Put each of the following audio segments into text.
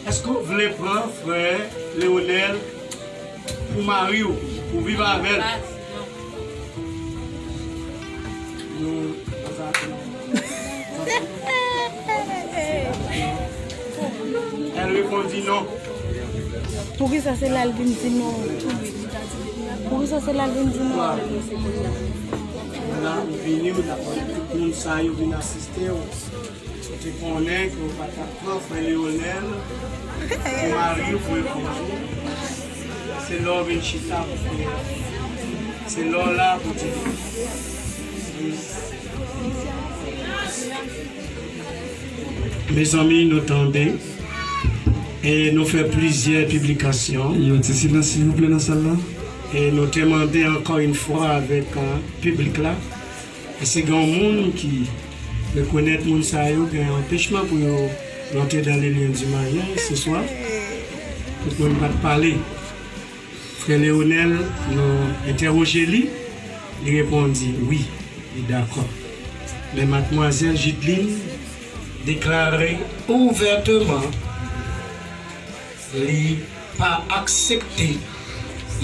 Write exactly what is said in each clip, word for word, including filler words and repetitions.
Èske w vle pran frè Leonel pou mari w, pou viv avè l? Elle répondit non. Poukisa se la l vin di non? Poukisa se la l vin di non? La, ou vini, ou dakò tout moun sa yo vin asiste w. Ou te konnen ke w pa t ap pran frè Leonel pou mari w, pou epouz ou. Se lè w vin chita pou frè. Se lè w la pou di. Mezanmi, nou tande. E nou fè plizyè piblikasyon. Yon ti silans, silvouplè, nan sal la. E nou te mande ankò yon fwa avèk, euh, piblik la. Èske gen yon moun ki rekonèt moun sa yo gen anpechman pou yo rantre dans les liens du mariage ce soir? Tout moun pa t pale. Frè Leonel, nou entèwoje li, li reponn di wi, li dakò. Men madmwazèl Judeline deklare ouvèteman li pa aksepte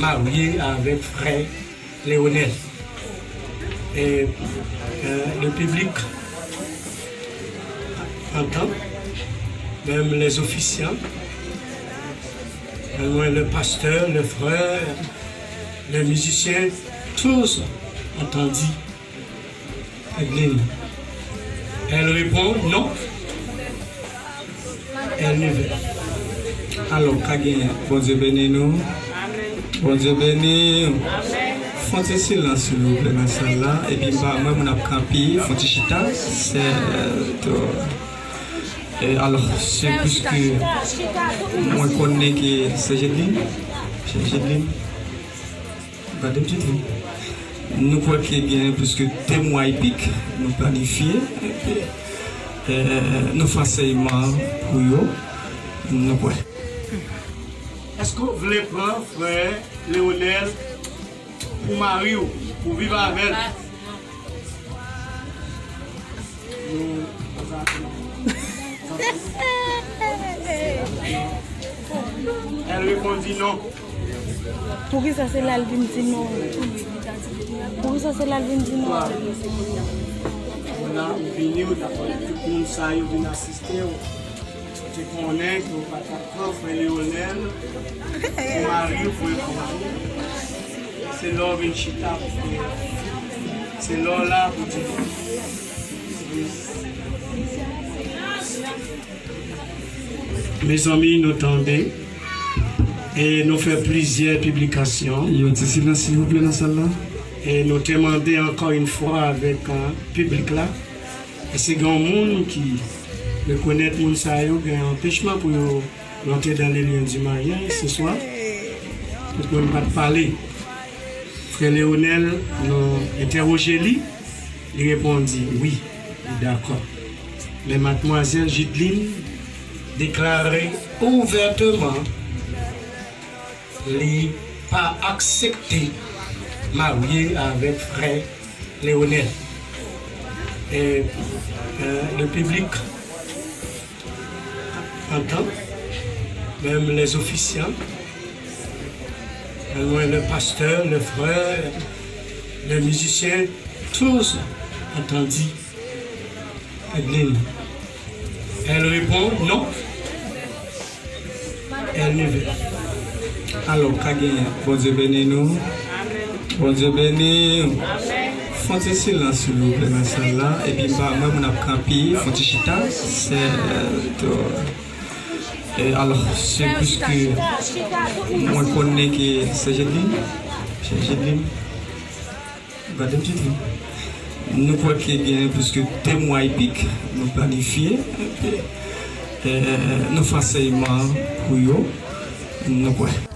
marye avèk frè Leonel. Et, euh, le public entend, même les officiants, même le pasteur, le frère, les musiciens, tous ont entendu Adeline. Elle répond non. Elle ne veut. Alò, ka genyen. Bondye beni nou. Bondye beni. Fè yon ti silans, silvouplè, nan sal la. Epi m pa wè moun ap kanpe, fè yon ti chita. Se, euh, to. E alò, se piske mwen konnen ke se Jedeline. Se Jedeline. Gade m titri. Nou kwè ke gen plis ke de mwa epi k nou planifye, eh, nou fè ansèyman pou yo, nou kwè. Èske w vle pran frè Leonel pou mari w, pou viv avè l? Elle répondit non. Poukisa se la l vin di non? Poukisa se la l vin di non? Ou la, ou vini, ou dakò tout moun sa yo vin asiste w. Ou te konnen ke w pa t ap pran frè Leonel pou mari w, pou epouz ou. Se lè w vin chita pou frè. Se lè w la pou di. Mezanmi, nou tande. E nou fè plizyè piblikasyon. Yon ti silans, silvouplè, nan sal la. E nou te mande ankò yon fwa avèk, euh, piblik la. Èske gen yon moun ki rekonèt moun sa yo gen anpechman pou yo rantre dans les liens du mariage ce soir? Tout moun pa t pale. Frè Leonel, nou entèwoje li, li reponn di wi, li dakò. Men madmwazèl Judeline deklare ouvèteman li pa aksepte marye avèk frè Leonel. Et, euh, le public entend, même les officiants, même le pasteur, le frère, les musiciens, tous ont entendu Adeline. Elle répond non. Elle ne veut. Alò, ka genyen. Bondye beni nou. Bondye beni. Fè yon ti silans, silvouplè, nan sal la. Epi m pa wè moun ap kanpe, fè yon ti chita. Se, euh, to. E alò, se piske mwen konnen ke se Jedeline. Se Jedeline. Gade m titri. Nou kwè ke gen plis ke de mwa epi k nou planifye, eh, nou fè ansèyman pou yo, nou kwè.